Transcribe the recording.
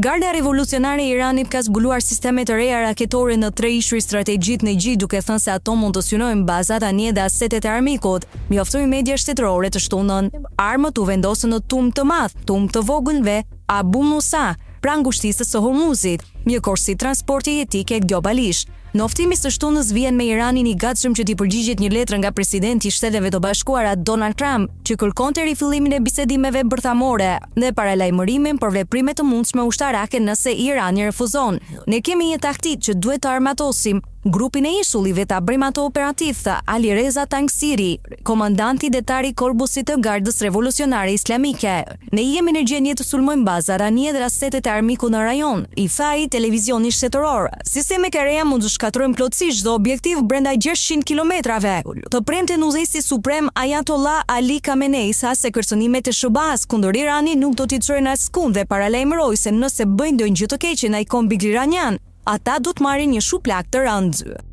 Garda Revolucionare e Iranit ka zbuluar sisteme të reja raketore në tre ishuj strategjikë në Gji, duke thënë se ato mund të synojnë bazat, anijet dhe asetet e armikut, njoftoi media shtetërore të shtunën. Armët u vendosën në Tumb të Madh, Tumb të Vogël dhe Abu Musa, pranë ngushticës së Hormuzit, një korsi transporti jetike globalisht. Njoftimi i së shtunës vjen me Iranin i gatshëm që t'i përgjigjet një letre nga presidenti i Shteteve të Bashkuara, Donald Trump, që kërkonte rifillimin e bisedimeve bërthamore dhe paralajmërimin për veprime të mundshme ushtarake nëse Irani refuzon. Ne kemi një taktikë që duhet të armatosim grupin e ishullive ta bëjmë atë operativ, tha Alireza Tangsiri, komandanti detar i Korpusit të Gardës Revolucionare Islamike. Ne jemi në gjendje të sulmojmë bazat, anijet dhe asetet e armikut në rajon, i tha ai televizionit shtetëror. Sistemet e reja mund të shkatërrojnë plotësisht çdo objektiv brenda 600 kilometrave. Të premten udhëheqësi suprem Ayatollah Ali Khamenei tha se kërcënimet e SHBA-së kundër Iranit nuk do t'i çojnë askund dhe paralajmëroi se nëse bëjnë ndonjë gjë të keqe ndaj kombit iranian, ata do të marrin një shuplakë të rëndë.